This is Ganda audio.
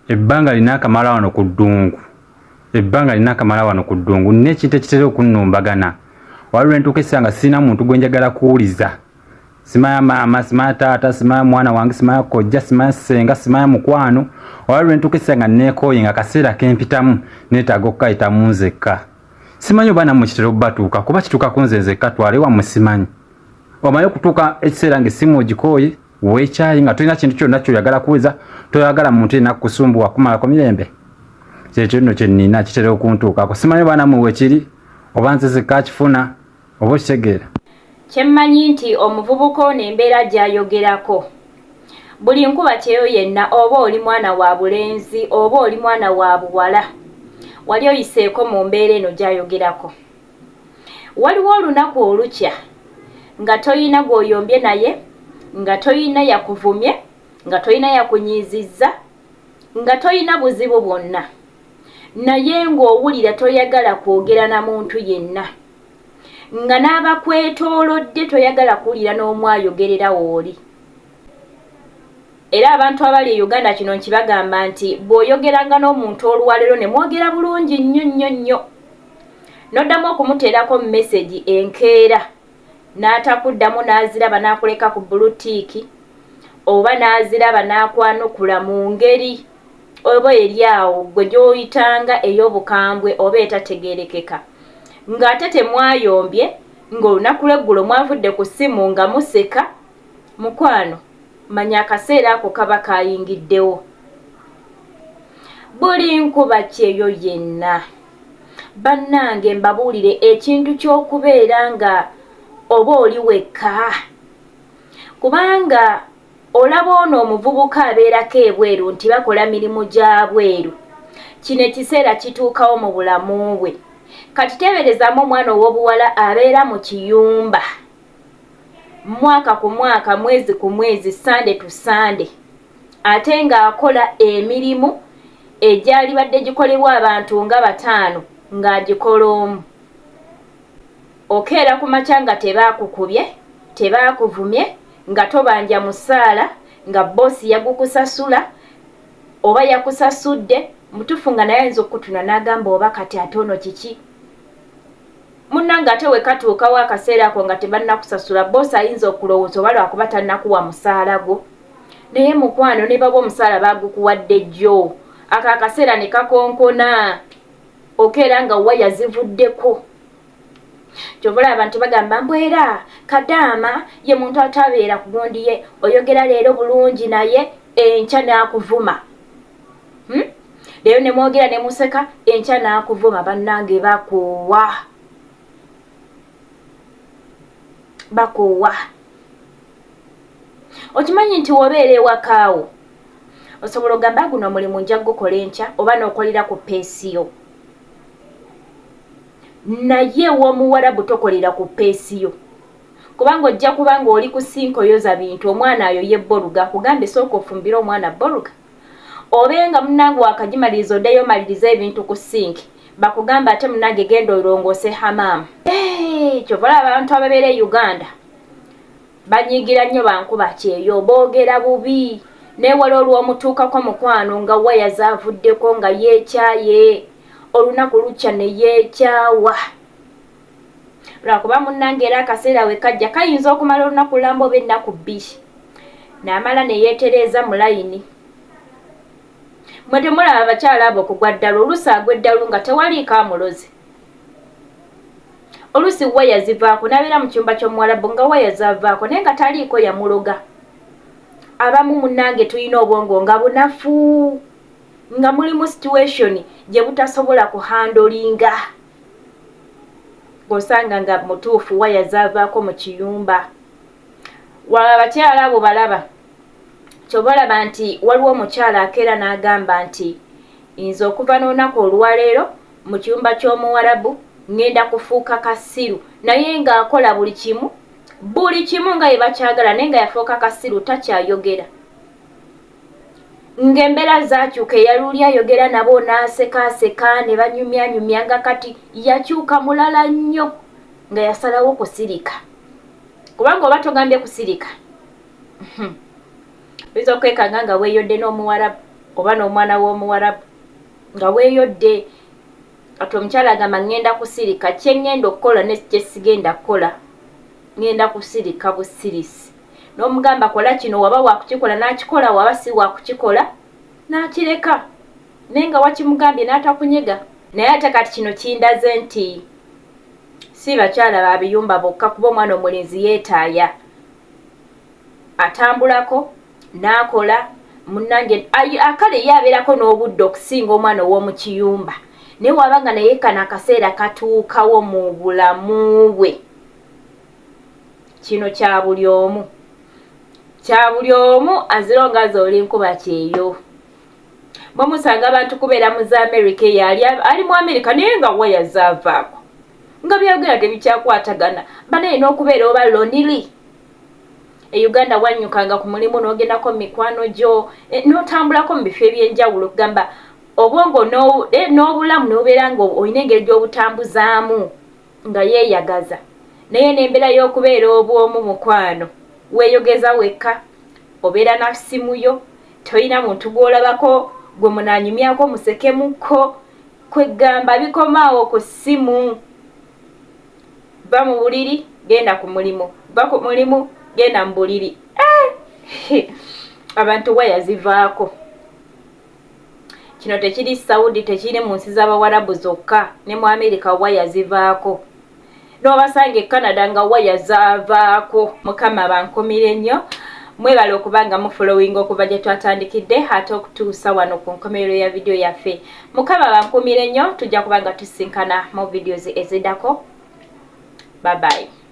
Ebbanga linaakamala wano ku ddungu, ebbanga linaakamala wano ku ddungu, nina ekintu ekitera okunnumbagana. Waliwo lwe ntuuka essaawa nga sirina muntu gwe njagala kuwuliza. Simanya maama, simanya taata, simanya mwana wange, simanya kojja, simanya ssenga, simanya mukwano. Waliwo lwe ntuuka essaawa nga neekooye nga akaseera ke mpitamu neetaaga okukayitamu nzekka. Simanyi oba nammwe kitera okubatuuka kuba kituuka ku nze nzekka twala ewammwe simanyi. Omanyi okutuuka ekiseera ng'essimu ogikooye, weekyayi nga tolina kintu kyonna kyoyagala kuweza, toyagala muntu yenna kukusumbuwa kumalako mirembe. Kyekyo nno kye nnina kitera okuntuukako. Simanyi oba nammwe wekiri oba nze zekka akifuna oba okitegeera. Kyemmanyi nti omuvubuka ono embeera gy'ayogerako buli nkuba kyeyo yenna oba oli mwana wa bulenzi oba oli mwana wa buwala wali oyiseeko mu mbeera eno gy'ayogerako. Waliwo olunaku olukya nga toyina gw'oyombye naye, nga toyina yakuvumye, nga toyina yakunyiizizza, nga toyina buzibu bwonna, naye ng'owulira toyagala kwogera na muntu yenna, nga n'abakwetoolodde toyagala kuwulira n'omu ayogerera wooli. Era abantu abali e Uganda kino nkibagamba nti bw'oyogeranga n'omuntu olwaleero ne mwogera bulungi nnyo nnyo nnyo n'oddamu okumuteerako mesegi enkeera n'atakuddamu n'aziraba n'akuleka ku bbulutiiki oba n'aziraba n'akwanukula mu ngeri oba eri awo gwe gy'oyitanga ey'obukambwe oba etategeerekeka ng'ate temwayombye ng'olunaku lw'eggulo mwavudde ku ssimu nga museka Mukwano manya akaseera ako kaba kayingiddewo. Buli nkuba kyeyo yenna. Bannange mbabuulire ekintu ky'okubeera nga oba oli wekka. Kubanga olaba ono omuvubuka abeerako ebweru nti bakola mirimu gya bweru. Kino ekiseera kituukawo mu bulamu bwe. Kati teeberezaamu omwana ow'obuwala abeera mu kiyumba. Mwaka ku mwaka, mwezi ku mwezi, Ssande to Ssande, ate ng'akola emirimu egyalibadde gikolebwa abantu nga bataano ng'agikola omu. Okeera ku makya nga tebaakukubye, tebaakuvumye, nga tobanja musaala, nga bboosi yagukusasula oba yakusasudde, mutuufu nga naye ayinza okukutunula n'agamba oba kati ate ono kiki? Munnange ate wekatuukawo akaseera ako nga tebannakusasula bboosi ayinza okulowooza oba lwakuba tannakuwa musaala gwo. Naye mukwano ne baba omusaala baagukuwadde jjo ako akaseera ne kakonkona okeera nga waya zivuddeko. Kyova olaba abantu bagamba mbu era kadaama ye muntu atabeera ku gundi ye oyogera leero bulungi naye enkya n'akuvuma. Hmm? Leero ne mwogera ne museka enkya n'akuvuma bannange bakoowa. Bakoowa. Okimanyi nti wobeera ewakaawo osobola ogamba guno omulimu nja kugukola enkya oba n'okolera ku peesi yo. Naye ew'omuwarabu tokolera ku peesi yo. Kubanga ojja kuba ng'oli ku sinka oyoza bintu omwana ayoye boluga akugambe sooka ofumbire omwana boluga. Obe nga munange wakagimaliriza odeyo omalirize ebintu ku sink bakugamba ate munange genda olongoose hamam. Kyova olaba abantu ababeera e Uganda banyiigira nnyo bankuba kyeyo boogera bubi naye wali olwomutuukako mukwano nga waya zavuddeko nga yeekyaye olunaku lukya ne yeekyawa lwakuba munnange era akaseera we kajja kayinza okumala olunaku lulamba oba ennaku bbiri n'amala ne yeetereeza mu layini. Mwe temulaba abakyala abo okugwa ddalu, oluusi agwa eddalu nga tewaliiko amuloze. Oluusi waya zivaako n'abeera mu kiyumba ky'omuwalabu nga waya zaavaako naye nga taliiko yamuloga. Abamu munnange tulina obwongo nga bunafu nga mulimu situation gye butasobola kuhandolinga. Osanga nga mutuufu waya zaavaako mu kiyumba. Waba abakyala abo balaba. Kyova olaba nti waliwo omukyala akeera n'agamba nti nze okuva n'olunaku olwaleero mu kiyumba ky'omuwarabu ŋŋenda kufuuka kasiru naye ng'akola buli kimu buli kimu nga bye bakyagala naye nga yafuuka kasiru takyayogera. Ng'embeera zaakyuka eyaluli ayogera nabo n'asekaaseka ne banyumyanyumya nga kati yakyuka mulala nnyo nga yasalawo kusirika. Kubanga oba togambye kusirika oyinza okwekanga nga weeyodde n'omuwarabu. Oba n'omwana w'omuwarabu nga weeyodde. Kati omukyala agamba ŋŋenda kusirika, kye ŋŋenda okukola ne kye sigenda kukola, ŋŋenda kusirika busirisi. N'omugamba kola kino, waba wakukikola n'akikola, waba si wakukikola n'akireka, naye nga wakimugambye n'atakunyega. Naye ate kati kino kindaze nti si bakyala ba biyumba bokka, kuba omwana omulenzi yeetaaya, atambulako n'akola munnange, akale ye abeerako n'obudde okusinga omwana ow'omu kiyumba. Naye waba nga naye kano akaseera katuukawo mu bulamu bwe. Kino kya buli omu, kya buli omu, aziro nga z'oli nkuba kyeyo. Bwemusanga abantu kubeera mu za America, eyo ali mu America naye nga waya zaavaako, nga byayogera tebikyakwatagana banaye, n'okubeera oba lonely. E Uganda wannyukanga ku mulimu n'ogendako mu mikwano gyo, n'otambulako mu bifo ebyenjawulo, okugamba obwongo n'obulamu n'obeera nga olina engeri gy'obutambuzaamu nga yeeyagaza. Naye n'embeera y'okubeera obwomu, mukwano, weeyogeza wekka, obeera na ssimu yo, tolina muntu gw'olabako gwe munaanyumyako musekemukko, kwegamba bikomaawo ku ssimu. Va mu buliri, genda ku mulimu, va ku mulimu, genda mu buliri. Abantu waya zivaako. Kino tekiri Saudi, tekiri mu nsi z'Abawarabu zokka, ne mu Amerika waya zivaako, n'obasanga e Canada nga waya zaavaako. Mukama bankumire nnyo. Mwebale okuba nga mufollowinga okuva gye twatandikidde ate okutuusa wano ku nkomerero ya vidiyo yaffe. Mukama bankumire nnyo, tujja kuba nga tusinkana mu videos eziddako. Bye bye.